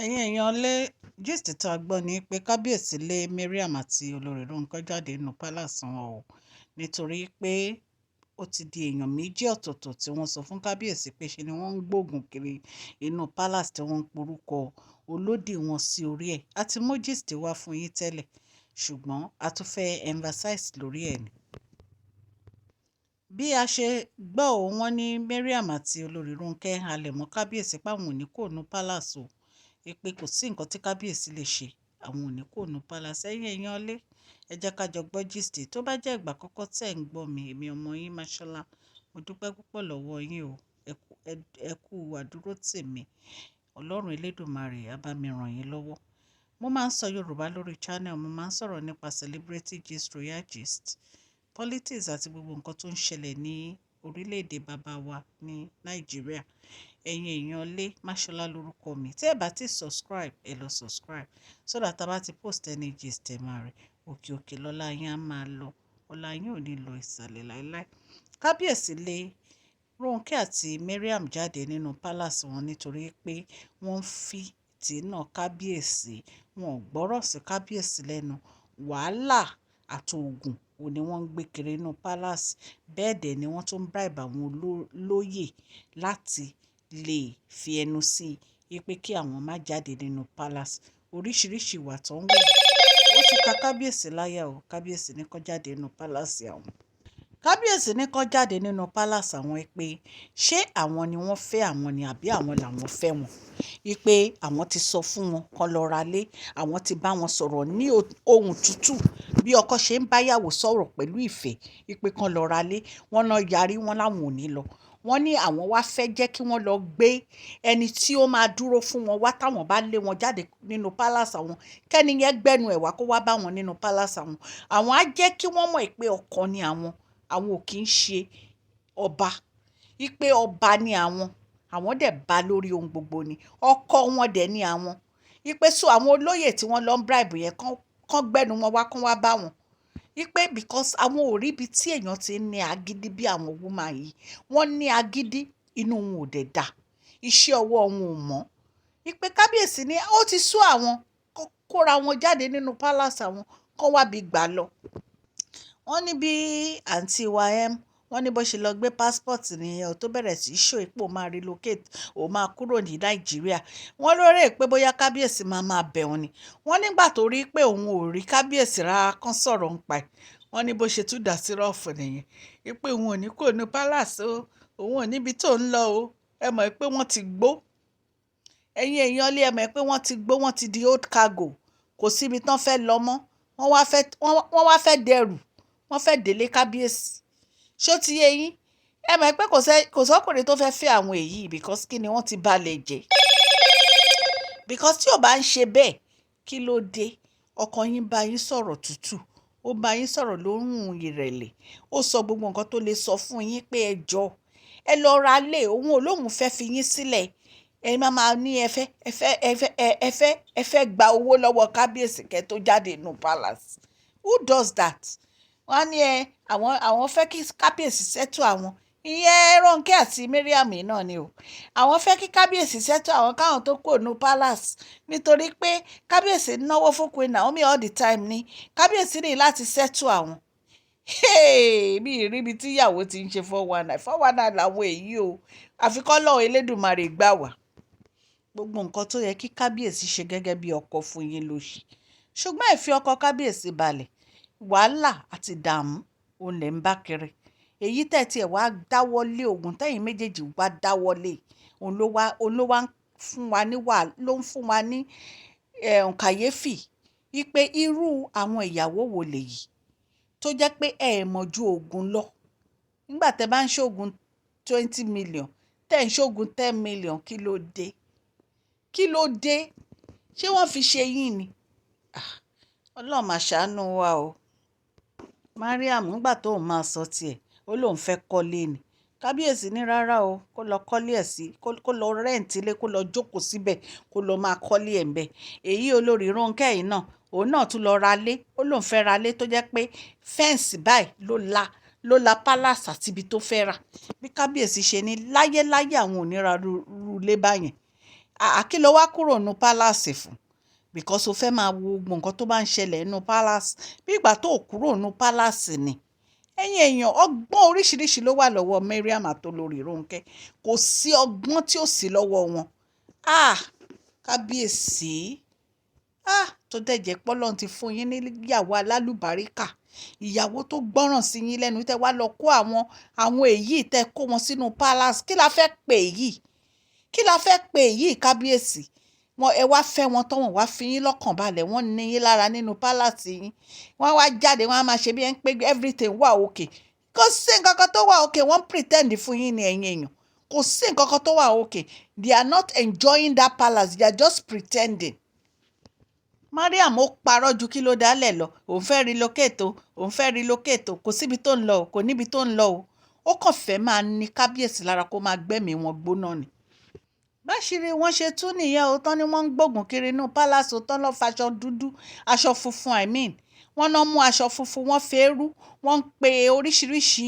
Ẹ̀yin èèyàn lé, gist tá a gbọ́ ni pé kábíyèsí lé Mariam àti olórí Ronke jáde nínú palace wọn o, nítorí pé ó ti di èèyàn méjì ọ̀tọ̀ọ̀tọ̀ tí wọ́n sọ fún kábíyèsí pé ṣe ni wọ́n ń gbógun kiri inú palace tí wọ́n ń porúkọ olódì wọn sí orí ẹ̀. A ti mú gist wá fún yín tẹ́lẹ̀, ṣùgbọ́n a tún fẹ́ emphasize lórí ẹ̀ ni. Bí a ṣe gbọ́ ọ, wọ́n ní Mariam àti olórí Ronke halẹ̀ mọ́ kábíyèsí pé àwọn ò ní kúrò nínú palace o, pé kò sí nǹkan tí kábíyèsí lè ṣe, àwọn ò ní kúrò nínú palace. Ẹ̀yin èèyàn lé, ẹ jẹ́ ká jọ gbọ́ gist. Tó bá jẹ́ ìgbà àkọ́kọ́ tí ẹ̀ ń gbọ́ mi, èmi ọmọ yín Mashola, mo dúpẹ́ púpọ̀ lọ́wọ́ yín o. Ẹ kú àdúró tì mí. Ọlọ́run Elédùmarè á bá mi ràn yín lọ́wọ́. Mo máa ń sọ Yorùbá lórí channel, mo máa ń sọ̀rọ̀ nípa celebrity gist, royal gist, politics àti gbogbo nǹkan tó ń ṣẹlẹ̀ ní orílẹ̀-èdè bàbá wa ní Nàìjíríà. Ẹ̀yin èèyàn lé, Mashola lórúkọ mi. Tí ẹ bá ti subscribe, ẹ lọ subscribe so that a bá ti post any gist, ẹ máa rí. Òkè òkè lọ́la yín á máa lọ. Ọlá yín ò ní lọ ìsàlẹ̀ láíláí. Kábíyèsí lé Ronke àti Mariam jáde nínú palace wọn nítorí pé wọ́n ń fìtínà kábíyèsí, wọn ò gbọ́rọ̀ sí kábíyèsí lẹ́nu. Wàhálà àti ogun òun ni wọ́n ń gbé kiri inú palace. Bẹ́ẹ̀ dẹ̀ ni wọ́n tún bribe àwọn olóyè láti lè fi ẹnu sí i pé kí àwọn má jáde nínú palace. Oríṣiríṣi ìwà tó ń wù. Ó ti ka kábíyèsí láyà o. Kábíyèsí ní kó jáde nínú palace àwọn. Kábíyèsí ní kó jáde nínú palace àwọn pé ṣé àwọn ni wọ́n fẹ́ àwọn ni àbí àwọn làwọn fẹ́ wọn. Wípé àwọn ti sọ fún wọn kó lọ ra lé, àwọn ti bá wọn sọ̀rọ̀ ní ohùn tútù bí ọkọ ṣe ń bá ìyàwó sọ̀rọ̀ pẹ̀lú ìfẹ́ wípé kó lọ ra lé. Wọ́n náà yarí, wọ́n láwọn ò ní lọ. Wọ́n ní àwọn wá fẹ́ jẹ́ kí wọ́n lọ gbé ẹni tí ó máa dúró fún wọn wá táwọn bá lé wọn jáde nínú palace àwọn. Kẹ́ni yẹn gbẹ́nu ẹ̀ wá kó wá bá wọn nínú palace àwọn. Àwọn á jẹ́ kí wọ́n mọ̀ pé ọkọ ni àwọn, àwọn ò kí ń ṣe ọba. Wípé ọba ni àwọn, àwọn dẹ̀ bá lórí ohun gbogbo ni. Ọkọ wọn dẹ̀ ni àwọn. Wípé so àwọn olóyè tí wọ́n lọ ń bribe yẹn kán gbẹ́nu wọn wá kán wá bá wọn. Wípé because àwọn ò rí ibi tí èèyàn tí ń ní agídí bí àwọn woman yìí. Wọ́n ní agídí, inú wọn ò dẹ̀ dà. Iṣẹ́ ọwọ́ wọn ò mọ́. Wípé kábíyèsí ní ó ti sú àwọn kó kóra wọn jáde nínú palace àwọn kó wá bí gbà lọ. Wọ́n ní bí àǹtí wa M, wọ́n ní bó ṣe lọ gbé passport nìyẹn tó bẹ̀rẹ̀ sí í show pé ó máa relocate, ó máa kúrò ní Nàìjíríà. Wọ́n lérò pé bóyá kábíyèsí máa máa bẹ̀ wọ́n ni. Wọ́n nígbà tó rí pé òun ò rí kábíyèsí rárá kan sọ̀rọ̀ ń pa ẹ̀. Wọ́n ní bó ṣe tún dà sí rough nìyẹn. Wípé òun ò ní kúrò ní palace o, òun ò níbi tó ń lọ o. Ẹ mọ̀ pé wọ́n ti gbó. Ẹ̀yin èèyàn lé, ẹ mọ̀ pé wọ́n ti gbó, wọ́n ti di old cargo. Kò sí ibi tán fẹ́ lọ mọ́. Wọ́n wá fẹ́ dẹrù. Wọ́n fẹ́ délé kábíyèsí. Ṣé ó ti yé yín? Ẹ mọ̀ pé kò sọ́kùnrin tó fẹ́ fẹ́ àwọn èyí because kí ni wọ́n ti balẹ̀ jẹ́. Because tí ò bá ń ṣe bẹ́ẹ̀, kí ló dé? Ọkọ yín bá yín sọ̀rọ̀ tútù, ó bá yín sọ̀rọ̀ lóhùn ìrẹ̀lẹ̀, ó sọ gbogbo nǹkan tó lè sọ fún yín pé ẹ jọ, ẹ lọ ra lé, òun ò lóhùn fẹ́ fi yín sílẹ̀. Ẹ máa máa ní ẹ fẹ́, ẹ fẹ́, ẹ fẹ́, ẹ fẹ́, ẹ fẹ́ gba owó lọ́wọ́ kábíyèsí kẹ́ tó jáde nínú palace. Who does that? Wọ́n á ní ẹ, àwọn fẹ́ kí kábíyèsí settle àwọn. Ìyẹn Ronke àti Mariam náà ni o. Àwọn fẹ́ kí kábíyèsí settle àwọn káwọn tó kúrò nínú palace nítorí pé kábíyèsí ń náwó fún Queen Naomi all the time ni. Kábíyèsí ní láti settle àwọn. Hey, mi ì rí ibi tí ìyàwó ti ń ṣe 419. 419 làwọn èyí o. Àfi kọ́lọ́run Elédùmarè gbà wá. Gbogbo nǹkan tó yẹ kí kábíyèsí ṣe gẹ́gẹ́ bí ọkọ fún yín ló ṣe. Ṣùgbọ́n ẹ fi ọkọ kábíyèsí balẹ̀. Wàhálà àti ìdààmú òun lẹ̀ ń bá kiri. Èyí tẹ́ tí ẹ wá dáwọ́lé ògùn tẹ́yìn méjèèjì wá dáwọ́lé, òun ló wá ń fún wa ní wà, ló ń fún wa ní kàyéfì wípé irú àwọn ìyàwó wo lèyí tó jẹ́ pé ẹ mọ̀ ju ògùn lọ. Nígbà tẹ́ bá ń ṣògùn 20 million, tẹ́ ń ṣògùn 10 million, kí ló dé? Kí ló dé? Ṣé wọ́n fi ṣe yín ni? Ah, Ọlọ́run máa ṣàánú wa o. Mariam nígbà tó ń máa sọ tiẹ̀, ó lóun fẹ́ kọ́lé ni. Kábíyèsí ní rárá o, kó lọ kọ́lé ẹ̀ sí, kó lọ rent ilé, kó lọ jókòó síbẹ̀, kó lọ máa kọ́lé ẹ̀ ńbẹ̀. Èyí olórí Ronke yìí náà, òun náà tún lọ ra lé. Ó lóun fẹ́ ra lé tó jẹ́ pé fence báyìí ló la palace àti ibi tó fẹ́ rà. Bí kábíyèsí ṣe ní láyéláyé àwọn ò ní ra irú ilé báyẹn. Àá, kí ló wá kúrò nínú palace fún? Because o fẹ́ máa wo gbogbo nǹkan tó bá ń ṣẹlẹ̀ nínú palace. Bí ìgbà tó kúrò nínú palace ni. Ẹ̀yin èèyàn, ọgbọ́n oríṣiríṣi ló wà lọ́wọ́ Mariam àti olórí Ronke. Kò sí ọgbọ́n tí ò sí lọ́wọ́ wọn. Ah, kábíyèsí. Ah, tó dẹ̀ jẹ́ pé Ọlọ́run ti fún yín ní ìyàwó alálùbáríkà, ìyàwó tó gbọ́ràn sí yín lẹ́nu, tẹ́ wá lọ kó àwọn èyí tẹ́ kó wọn sínú palace. Kí la fẹ́ pè èyí? Kí la fẹ́ pè èyí, kábíyèsí? Wọn ẹ wá fẹ́ wọn tán, wọ́n wá fi yín lọ́kàn balẹ̀, wọ́n ní yín lára nínú palace yín. Wọ́n wá jáde, wọ́n á máa ṣe bí ẹ ń pé everything wà okay. Kò sí nǹkan kan tó wà okay, wọ́n pretend fún yín ní, ẹ̀yin èèyàn. Kò sí nǹkan kan tó wà okay. They are not enjoying that palace, they are just pretending. Mariam ó parọ́ ju kí ló dálẹ̀ lọ. Òun fẹ́ relocate o, òun fẹ́ relocate o. Kò síbi tó ń lọ o, kò níbi tó ń lọ o. Ó kàn fẹ́ máa ní kábíyèsí lára, kó máa gbẹ́mìí wọn gbóná ni. Báṣìírí wọn ṣe tú nìyẹn o, tán ni wọ́n ń gbógun kiri inú palace o, tán lọ́ faṣọ dúdú, aṣọ funfun, I mean. Wọ́n náà mú aṣọ funfun, wọ́n fẹ́ẹ́rú, wọ́n ń pe oríṣiríṣi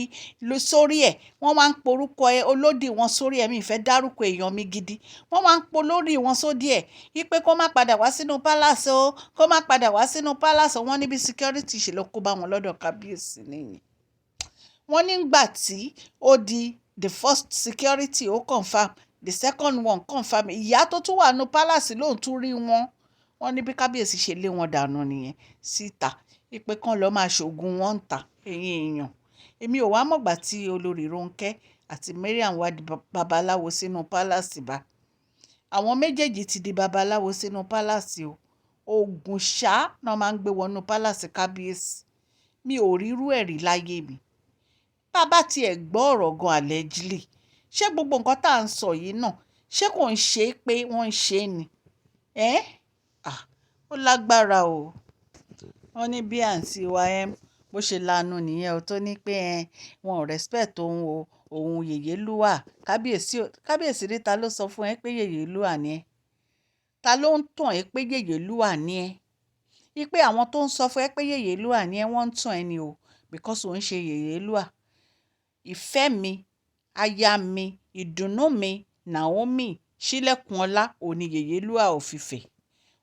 sórí ẹ̀, wọ́n wá ń porúkọ olódì wọn sórí ẹ̀. Mi ìfẹ́ dárúkọ èèyàn mi gidi. Wọ́n wá ń po lórí wọn sódì ẹ̀ wípé kó má padà wá sínú palace o, kó má padà wá sínú palace o. Wọ́n níbi security ṣe ló kó bá wọn lọ́dọ̀ kábíyèsí nìyẹn. Wọ́n nígbà tí ó di the first security, ó confirm, the second one confirm, ìyá tó tún wà nínú palace lóun tún rí wọn. Wọ́n ní bí kábíyèsí ṣe lé wọn dànù nìyẹn síta, wípé kán lọ́ọ́ máa ṣoògùn wọn ń ta. Ẹ̀yin èèyàn, èmi ò wá mọ̀gbà tí olórí Ronke àti Mariam wá di babaláwo sínú palace bá. Àwọn méjèèjì ti di babaláwo sínú palace o. Oògùn ṣá náà máa ń gbé wọnú palace kábíyèsí. Mi ò rírú ẹ̀ rí láyé mi. Bá bá tiẹ̀ gbọ́ ọ̀rọ̀ gan allegedly, ṣé gbogbo nǹkan tá à ń sọ yìí náà, ṣé kò ń ṣe pé wọ́n ń ṣe ni? Ẹ́, ah, ó lágbára o. Wọ́n ní bí àǹtí wa bó ṣe lanu nìyẹn o, tó ní pé ẹ wọn ò respect òun o, òun yèyélúwà. Kábíyèsí, kábíyèsí ní ta ló sọ fún ẹ pé yèyélúwà ni ẹ́? Ta ló ń tàn ẹ́ pé yèyélúwà ni ẹ́? Wípé àwọn tó ń sọ fún ẹ pé yèyélúwà ni ẹ́, wọ́n ń tàn ẹ́ ni o, because òun ṣe yèyélúwà. Ìfẹ́ mi, aya mi, ìdùnnú mi, Naomi Ṣílẹ̀kùnọlá, òní yèyélúwà of Ifẹ̀.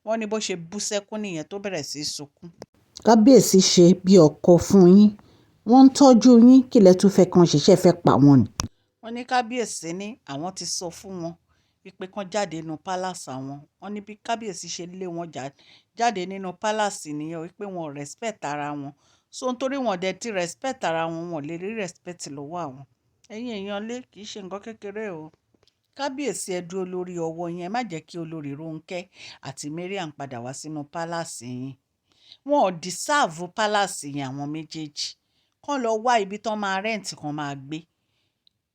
Wọ́n ní bó ṣe bú sẹ́kún nìyẹn tó bẹ̀rẹ̀ sí í sunkún. Kábíyèsí ṣe bí ọkọ fún yín, wọ́n ń tọ́jú yín, kí lẹ tún fẹ́ kàn ṣe? Ṣé ẹ fẹ́ pa wọ́n ni? Wọ́n ní kábíyèsí ní àwọn ti sọ fún wọn wípé kán jáde nínú palace àwọn. Wọ́n ní bí kábíyèsí ṣe lé wọn jáde nínú palace nìyẹn, wípé wọn ò respect ara wọn. So nítorí wọn dẹ̀ ti respect ara wọn, wọn ò lè rí respect lọ́wọ́ àwọn. Ẹ̀yin èèyàn lé, kì í ṣe nǹkan kékeré o. Kábíyèsí, ẹ dúró lórí ọwọ́ yín, ẹ má jẹ́ kí olórí Ronke àti Mariam padà wá sínú palace yín. Wọn ò deserve palace yẹn, àwọn méjèèjì. Kán lọ wá ibi tán máa rent kan máa gbé.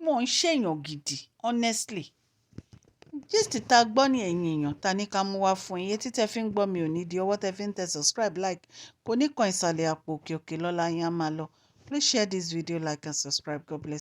Wọn ń ṣèyàn gidi, honestly. Gist tá gbọ́ ní, ẹ̀yin èèyàn, ta ní ká mú wá fún yín. Etí tẹ fi ń gbọ́ mi ò ní di, ọwọ́ tẹ fi ń tẹ subscribe, like kò ní kan ìsàlẹ̀ àpò. Òkè òkè lọ́la yín á máa lọ. Please share this video, like and subscribe. God bless.